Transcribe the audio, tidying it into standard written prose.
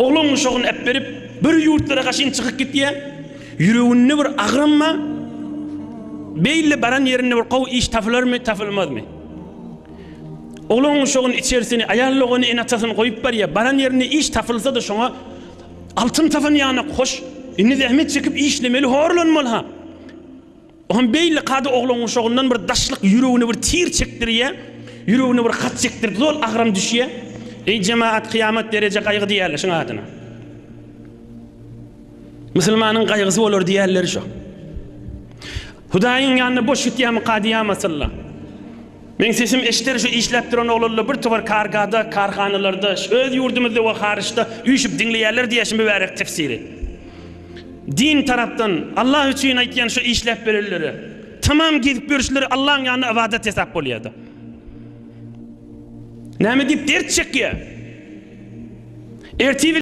Oglan uşagyny äpberip, bir ýurtlara gaşyn çykyp gitýär. Ýüreginde bir agram bar. Beýle baran ýerinde bir gowy iş tapylarmy, tapylmazmy? Oglan uşagyny içerisini, aýal dogany, ene-atasyny goýup barýar. Baran ýerinde iş tapylsa-da şoňa altyn tapan ýanak hoş. Indi zähmet çekip işlemeli, horlanmaly-ha. Oňam beýle kada oglan guşagyndan bir daşlyk ýüregine bir tir çekdirýä, ýüregine bir hat çekdirip zol agram düşýä. Eý jemagat kyýamat dereje gaýgy diýýärler şuň adyna. Musulmanyň gaýgysy bolar diýýärler şo. Hudaýyň ýanynda boş gitýärmi kadyýamatylla. Meň sesim eşder şu işläp duran oglanlar bir topar kargada, karhanalarda, öz ýurdumyzda we haryçda üýşüp diňleýärler diýýär şu mübärek tefsiri. Din tarapdan Allah üçin aýtýan şu işläp berenlere tamam gezip ýörüşleri Allaň ýanynda ybadat hesap bolýada. Näme diýip dert çekýär? Ertir.